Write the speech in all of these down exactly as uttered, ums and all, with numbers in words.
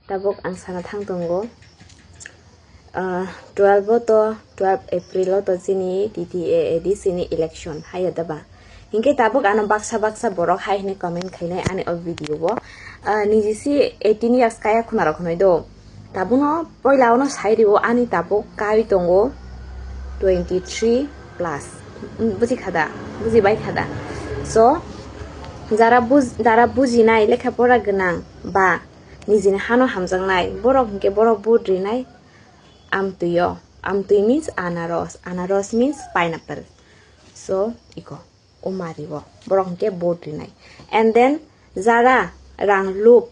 Tabuk ang sana thang tongo, ah, twelve o to, twelve April o to chini T T A A D C ni election, haiya da ba? Hinkhe tabuk ano baksa baksa borok hai hwnwi comment khainai ani o video o. Ah, niji si eighteen years kaya khuna rok hwnwi do. Tabukno poila ono sai rio ani tabuk kai tongo twenty three plus. Mm, buji kha da, buji bai kha da. So, jara buj-, jara bujinai lekha pora gwnang ba nijini hano hamjaknai, borok hinkhe borok vote rinai amtwi o. Amtwi means anaros, anaros means pineapple. So, iko, o mari o, borok hinkhe vote rinai. And then jara rang lup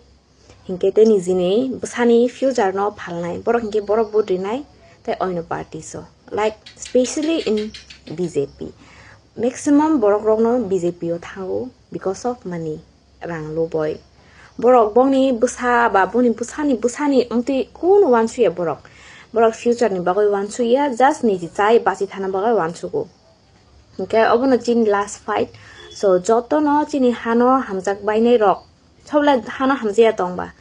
hinkhe tei nijini bwsani future no phalnai, borok hinkhe borok vote rinai tei oino party so, like, specially in B J P. Maximum borok rokno B J P o thango because of money, rang luboi. Borok bongni bwsa ba boni bwsani, bwsani wngtwi kunu uansuya borok. Borok future ni bagwi uansuya, just niji chai bachi thana bagwi uansugo. Hinkhe obono chini last fight. So, jotono chini hano hamjak bainai rok, soble hano hamjaya tongba,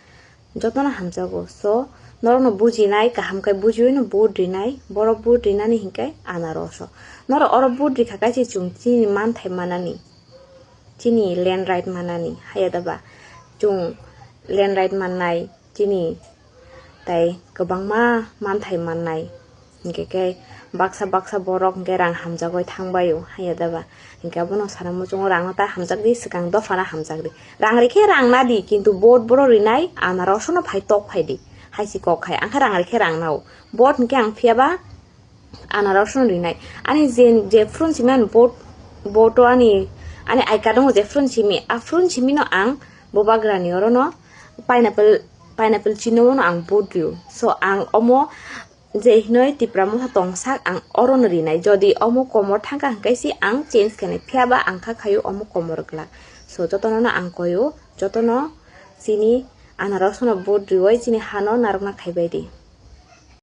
jotono hamjago. So, norokno bujinai, kaham khe bujiwi no vote rinai, borok vote rinani hinkhe anaros o. Norok oro vote rikha kaisa chwng chini manthai manani, chini land right manani, haiya da ba? Chwng land right mannai, chini tai kwbangma manthai mannai. Hinkhe khe baksa baksa borok hinkhe rang hamjagwi thangbaio, haiya da ba? Hinkhe abono sana muchungo rangno ta hamjakdi, swkang dophano hamjakdi. Rang rikhe rang nadi, kintu vote borok rinai anarosono phai tok phaidi, hai se kok hai. Ang khe rang rikhe rang nao, vote hinkhe ang phiyaba anaros no rinai. Ani je, je phone simi ani vote, vote o ani, ani I card o je phone simi, a phone simi no ang bubagrani oro no pineapple, pineapple chino no ang vote rio. So ang omo je hinoi Tipra Motha tongsak ang oro no rinai. Jodi omo komor thangka hingkai si ang change khainai, phiyaba ang kha khaio omo komor glak. So jotono no ang koio, jotono chini anaros no vote rioi chini hano narwkna khaibai di.